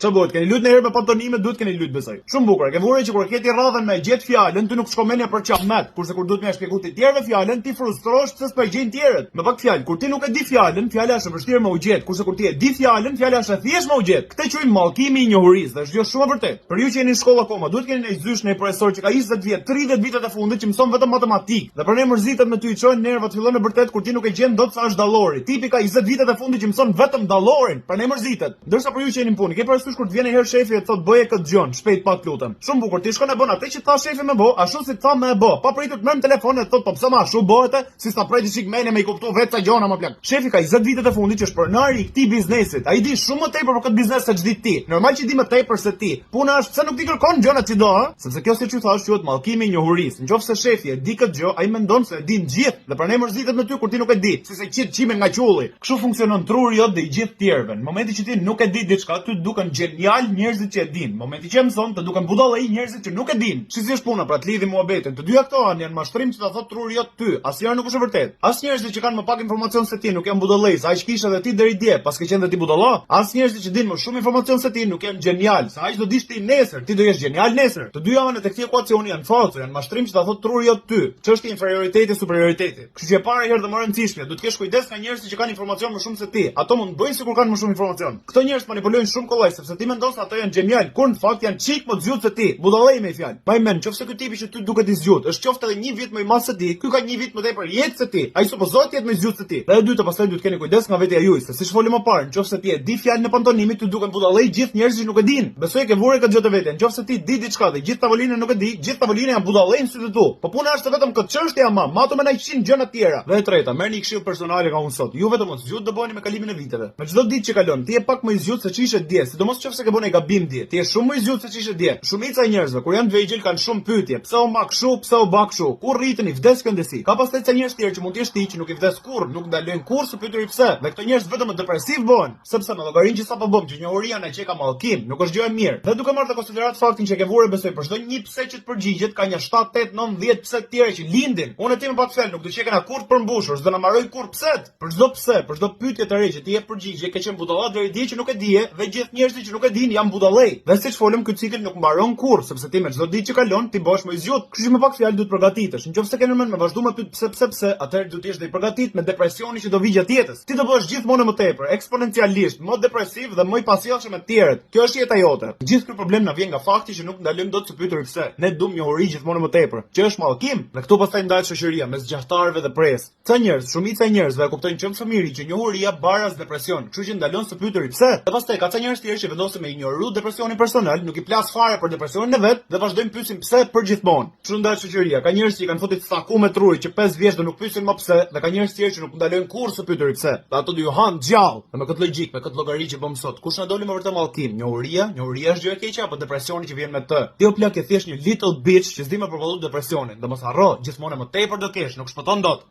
Ça bëhet? Keni luajtur ndonjëherë me pantonime, duhet keni luajtur besoj. Shumë bukur. E ke vënë re që kur ke ti radhën me gjet fjalën, ty nuk të shkon mendja për qamet, kurse kur duhet me ia shpjegu të tjerëve fjalën, ti frustrohesh pse s'po e gjejnë tjerët. Me pak fjalë, kur ti nuk e di fjalën, fjala është e vështirë me u gjet, kurse kur ti e di fjalën, fjala është e thjeshtë me u gjet. Këtë quajmë mallkimi i njohurisë dhe është gjë shumë e vërtetë. Për ju që jeni në shkollë akoma, duhet keni ndonjë zysh, ndonjë profesor që ka 20 vjet, 30 vitet e fundit që mëson vetëm matematikë. Dhe prandaj mërzitet me ty i çohen nervat, fillon e bërtet kur ti nuk e gjen dot sa është dallori. Tipi ka 20 vitet e fundit që mëson vetëm dallorin, prandaj mërzitet. Ndërsa për ju që jeni në punë, ke parasysh kur të vjen një herë shefi e të thotë bëje këtë gjën, shpejt pak lutem. Shumë bukur, ti shkon e bën atë që të tha shefi me bë, ashtu si të tha me e bë. Pa pritur të merr në telefon e të thotë po pse ma ashtu bëhet, si s'ta prejti çik mendjen me i kuptu vetë ca gjëra më plak. Shefi ka 20 vitet e fundit që është pronari i këtij biznesit. Ai di shumë më tepër për këtë biznes se ç'di ti. Normal që di më tepër se ti. Puna është pse nuk t'i kërkon gjërat që do, ë? Sepse kjo siç ju thashë quhet mallkimi i njohurisë. Nëse shefi e di këtë gjë, ai mendon se e din gjithë dhe prandaj mërzitet me ty kur ti nuk e di. Si s'e qit qimen nga qulli. Kështu funksionon truri jot dhe i gjithë tjerëve. Në momentin që ti nuk e di diçka, ty të duken gjenial njerëzit që e dinë. Në momentin që e mëson, të duken budallej njerëzit që nuk e dinë. Si si është puna, pra të lidhim muhabetin. Të dyja këto anë janë mashtrim që ta thotë truri jot ty. Asnjëra nuk është e vërtetë. As njerëzit që kanë më pak informacion se ti nuk janë budallej, se aq kishe dhe ti deri dje, paske qenë dhe ti budalla. As njerëzit që dinë më shumë informacion se ti nuk janë gjenial, se aq do dish ti nesër, ti do jesh gjenial nesër. Të dyja anët e këtij ekuacioni janë falso, janë mashtrim që ta thotë truri jot ty. Çështje inferioriteti superioritetit. Kështu që e para herë dhe më e rëndësishmja, duhet të kesh kujdes nga njerëzit që kanë informacion më shumë se ti. Ato mund të bëjnë sikur kanë më shumë informacion. Këto njerëz manipulojnë shumë kollaj sepse ti mendon se ato janë gjenial, kur në fakt janë çik më të zgjut se ti. Budallej me fjalë. Mbaj mend, nëse ky tipi që ty duket i zgjut, është qoftë edhe një vit më i madh se ti, ky ka një vit më tepër jetë se ti. Ai supozohet të jetë më i zgjut se ti. Dhe e dyta, pastaj duhet të keni kujdes nga vetja juaj, se siç folëm më parë, nëse ti e di fjalën e pantonimit, ty duken budallej gjithë njerëzit që nuk e dinë. Besoj e ke vure këtë gjë te vetja. Nëse ti di diçka dhe gjithë tavolina nuk e di, gjithë tavolina janë budallej në sytë e tu. Po puna është se vetëm këtë çështje ama, matu me 100 gjëra të tjera. Dhe e treta, merrni një këshillë personale nga unë sot. Ju vetëm më të zgjut do bëheni me kalimin e viteve. Me çdo ditë që kalon, ti je pak më i zgjut se ç'ishe dje, sidomos nëse ke bërë një gabim dje. Ti je shumë më i zgjut se ç'ishe dje. Shumica e njerëzve kur janë të vegjël kanë shumë pyetje, pse u ma kshu, pse u ba kshu. Kur rriteni, vdes kjo ndjesi. Ka pastaj ca njerëz tjerë që mund të jesh ti që nuk i vdes kurrë, nuk ndalojnë kurrë së pyeturi pse. Dhe këto njerëz vetëm më depresiv bëhen. Sepse me llogarinë që sapo bëmë që njohuria na qeka mallkim, nuk është gjë e mirë. Dhe duke marrë në konsideratë faktin që e ke vure besoj për çdo një pse që të përgjigjet ka një 7, 8, 9, 10 pse të tjera që lindin. Unë e ti me pak fjalë nuk do qekena kurrë të përmbushur, s'do na mbarojnë kurrë pse-t. Për çdo pse, për çdo pyetje të re që ti jep përgjigje, ke qenë budalla deri dje që nuk e dije dhe gjithë njerëzit që nuk e dinë janë budallej. Dhe siç folëm ky cikël nuk mbaron kurrë, sepse ti me çdo ditë që kalon ti bëhesh më i zgjut. Kështu që me pak fjalë duhet përgatitesh. Nëse ke ndërmend me vazhdu me pyet pse pse pse, atëherë duhet të jesh dhe i përgatitur me depresionin që do vijë gjatë jetës. Ti do bëhesh gjithmonë më tepër, eksponencialisht, më depresiv dhe më i pasjellshëm me të tjerët. Kjo është jeta jote. Gjithë ky problem na vjen nga fakti që nuk ndalojmë dot së pyeturi pse. Ne duam njohuri gjithmonë më tepër, që është mallkim. Dhe këtu pastaj ndahet shoqëria mes gjahtarëve dhe presë. Ca njerëz, shumica e njerëzve e kuptojnë që në fëmijëri që njohuria baras depresion, kështu që ndalon së pyeturi pse. Dhe pastaj ka ca njerëz tjerë që vendosin me injoru depresionin personal, nuk i plas fare për depresionin e vet dhe vazhdojnë pyesin pse përgjithmonë. Kështu ndahet shoqëria, ka njerëz që i kanë futur staku me truri që 5 vjeç dhe nuk pyesin më pse, dhe ka njerëz tjerë që nuk ndalojnë kurrë së pyeturi pse. Dhe ato do ju hanë gjallë. Dhe me këtë logjikë, me këtë llogari që bëm sot, kush na doli me vërtet mallkim? Njohuria, njohuria është gjë e keqe apo depresioni që vjen me të? Ti o plak je thjesht një little bitch që s'di me përballu depresionin. Dhe mos harro, gjithmonë më tepër do kesh, nuk shpëton dot.